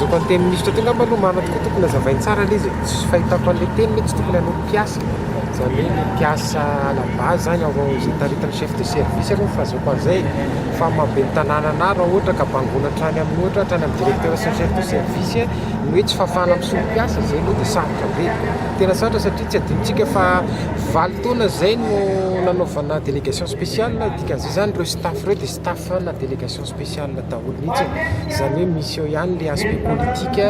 Fahazoako an'ny tenin'ny minisitra teo angamba aloha marina tokoa tokony hazavainy tsara ilay izy e. Tsy fahitako an'ilay teny hoe tsy tokony hanolo mpiasa. Izany hoe ny mpiasa à la base izany ao izay taritin'ny chef de service aloha ny fahazoako an'izay e. Fa maha ben'ny tanàna anà raha ohatra ka bangoina hatrany amin'ny ohatra hatrany amin'ny directeur sy ny chef de service ny hoe tsy fahafahana misolo mpiasa izay aloha dia sarotra be. Tena sarotra satria tsy adinontsika fa valo taona izay no nanaovana délégation spéciale, dikan'izay izany ireo staff ireo dia staff na délégation spéciale daholo mihitsy e. Izany hoe misy eo ihany ilay aspect politique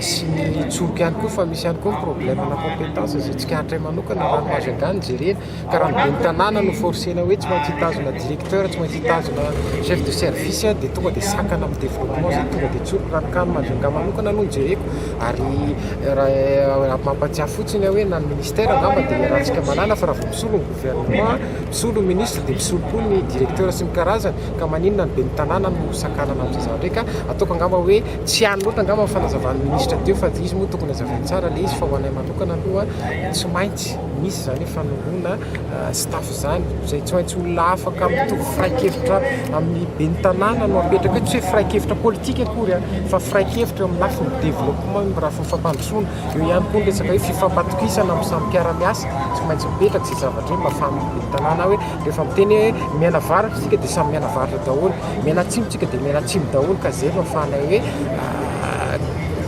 sy ny tsoroka ihany koa fa misy ihany koa ny problème na compétence izay tsikaritray manokana raha ny Majunga no jerena. Ka raha ny ben'ny tanàna no forcer-na hoe tsy maintsy hitazona directeur, tsy maintsy hitazona chef de service dia tonga dia sakana amin'ny développement izay, tonga dia tsoriko raha ny cas-n'i Majunga manokana aloha no jereko ary raha mampatsiahy fotsiny aho hoe na ny ministère angamba dia iarahantsika mahalala fa raha vao misolo ny gouvernement, misolo ny ministre dia misolo koa ny directeur sy ny karazany ka maninona ny ben'ny tanàna no sakanana amin'izay zavatra izay ka ataoko angamba hoe tsy any loatra angamba ny fanazavan'ny ministre teo fa izy moa tokony hazavainy tsara ilay izy fa ho anay manokana aloha tsy maintsy misy izany hoe fanorona staff izany izay tsy maintsy olona afaka mitovy firaikevitra amin'ny ben'ny tanàna no apetraka eo, tsy hoe firaikevitra politika akory a, fa firaikevitra eo amin'ny lafiny développement, lafiny fampandrosoana, eo ihany koa ny resaka hoe fifampatokisana amin'ny samy mpiara-miasa, tsy maintsy mipetraka izay zavatra izay mba ahafahan'ny ben'ny tanàna hoe rehefa miteny hoe mianavaratra isika dia samy mianavaratra daholo, mianatsimo isika dia mianatsimo daholo ka izay no ahafahanay hoe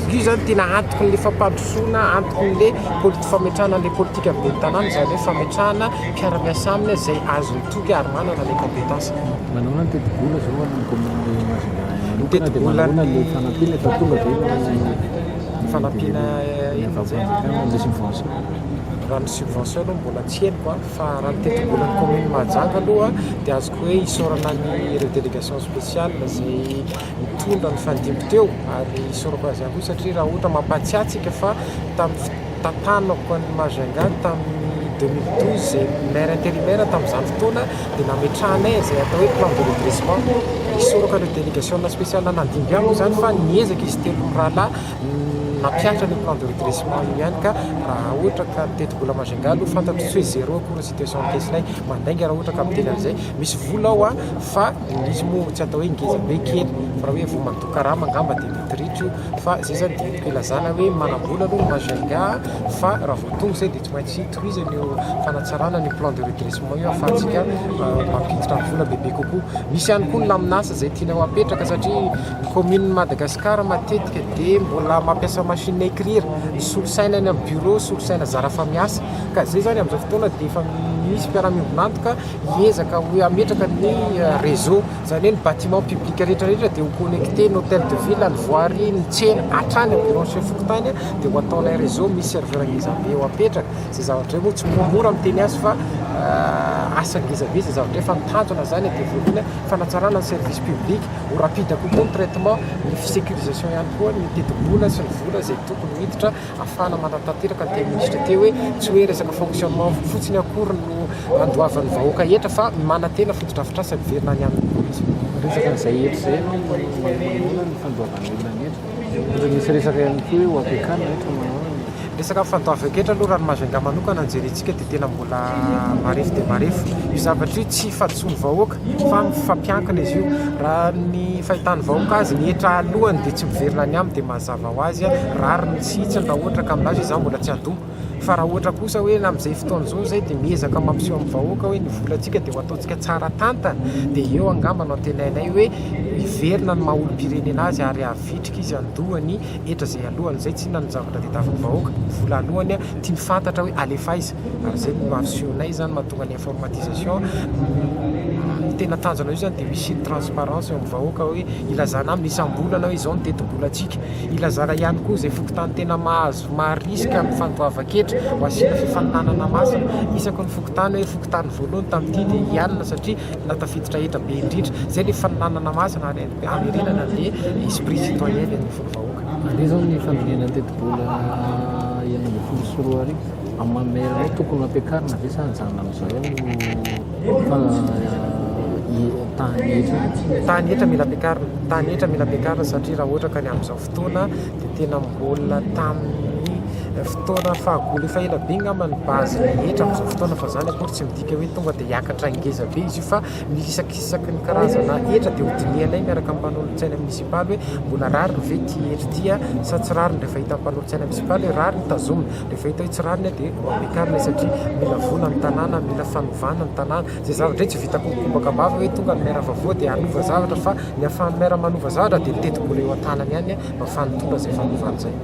io izany tena antokin'ilay fampandrosoana, antokin'ilay politi- fametrahana an'ilay politika amin'ny ben'ny tanàna, izany hoe fametrahana mpiara-miasa aminy izay azony toky ary manana ilay compétence. Manahoana ny tetibola izao amin'ny commune Majunga Ny manokana dia manahoana tetibolan'ny ilay fanampiana efa tonga ve ny fanampiana ny inona izay? avy amin'ny subvention? Raha ny subvention aloha mbola tsy henoko a, fa raha ny tetibolan'ny commune Mahajanga aloha dia azoko hoe isaorana ny ireo délégation spéciale izay nitondra ny fandimby teo ary isaorako azy ihany koa satria raha ohatra mampahatsiahy antsika fa tamin'ny fitantanako an'i Majunga tamin'ny 2012 izay maire intérimaire tamin'izany fotoana dia nametrahanay izay atao hoe plan de redressement. Isaorako ireo délégation spéciale nandimby ahy moa izany fa niezaka izy telo mirahalahy nampihatra an'io plan de redressement io ihany ka raha ohatra ka ny tetibola Majunga aloha fantatro tsy hoe zéro akory ny situation ankehitriny mandainga raha ohatra ka miteny an'izay misy vola ao fa izy moa tsy atao hoe ngeza be kely fa raha hoe vao mandoa karama angamba dia mety ritra io fa zay zany dia entiko ilazana hoe manam-bola aloha ny Majunga fa raha vao tonga izay dia tsy maintsy tohizana io fanatsarana ny plan de redressement io ahafahantsika mampiditra ny vola bebe kokoa. Misy ihany koa ny laminasa izay tiana ho apetraka satria ny commune Madagascar matetika dia mbola mampiasa machine à écrire, ny solosaina any amin'ny bureau, solosaina zara fa miasa ka izay zany amin'izao fotoana dia efa misy mpiara-miombon'antoka hiezaka hoe hametraka ny réseau, izany hoe ny bâtiment public rehetra rehetra dia ho connecté, ny hôtel de ville, ny voirie, ny tsena, hatrany amin'ny bureau chef fokontany dia ho ataonay réseau, misy serveur ngeza be ho apetraka, izay zavatra izay moa tsy mora miteny azy fa asa ngeza be izay zavatra izay fa ny tanjona izany dia voalohany fanatsarana ny service public, ho rapide kokoa ny traitement, ny sécurisation ihany koa ny tetibola sy ny vola izay tokony hiditra ahafahana manatanteraka ny tenin'ny minisitra teo hoe tsy hoe resaka fonctionnement fotsiny akory no andoavan'ny vahoaka hetra fa manantena fotodrafitrasa miverina any aminy koa izy. Resaka an'izay hetra izay ianao manoana ny fandoavan'ny olona ny hetra. Ohatra misy resaka ihany koa hoe ho ampiakarina hetra manoana ny. Resaka fandoavan-ketra aloha raha ny Majunga manokana no jerentsika dia tena mbola marefo dia marefo. Io zavatra io tsy fahadisoan'ny vahoaka fa mifampiankina izy io. Raha ny fahitan'ny vahoaka azy ny hetra alohany dia tsy miverina any aminy dia mazava ho azy rariny sy hitsiny raha ohatra ka milaza hoe izaho mbola tsy handoa. Fa raha ohatra kosa hoe na amin'izay fotoana izao izay dia miezaka mampiseho amin'ny vahoaka hoe ny volantsika dia ho ataontsika tsara tantana dia eo angamba no antenainay hoe hiverina ny maha olom-pirenena azy ary havitrika izy handoa ny hetra izay alohany. Izay tsinona no zavatra tadiavin'ny vahoaka, ny vola alohany tiany fantatra hoe alefa aiza ary izay no asehonay izany mahatonga ny informatisation. Ny tena tanjona io izany dia misy ny transparence eo amin'ny vahoaka hoe ilazana aminy isam-bolana hoe izao ny tetibolantsika. Ilazana ihany koa izay fokontany tena mahazo maharisika amin'ny fandoavan-ketra ho asiana fifaninanana masina isaky ny fokontany hoe fokontany voalohany tamin'ity dia hianina satria nahatafiditra hetra be indrindra. Izay ilay fifaninanana masina ary hamerenana ny esprit citoyen eny anivon'ny vahoaka. Mandeha izao ny fandinihana ny tetibola 2016. Amin'ny maha maire anao tokony hampiakarina ve sa hajanona amin'izao ihany io tahan'ny hetra io? Tahan'ny hetra mila ampiakarina, tahan'ny hetra mila ampiakarina satria raha ohatra ka ny amin'izao fotoana dia tena mbola tamin'ny Fotoana fahagola efa ela be angamba ny base ny hetra amin'izao fotoana fa izany akory tsy midika hoe tonga dia hiakatra ngeza be izy io fa ny isakisaky ny karazana hetra dia hodinihanay miaraka amin'ny mpanolotsaina munisipaly hoe mbola rariny ve ity hetra ity sa tsy rariny. Rehefa hitan'ny mpanolotsaina munisipaly hoe rariny tazomina, rehefa hita hoe tsy rariny dia ho ampiakarina satria mila vola ny tanàna, mila fanovana ny tanàna. Izay zavatra izay tsy vita kombaka am-bava hoe tonga ny maire vaovao dia hanova zavatra fa ny ahafahan'ny maire manova zavatra dia ny tetibola eo an-tanany ihany no ahafahany mitondra izay fanovana izay.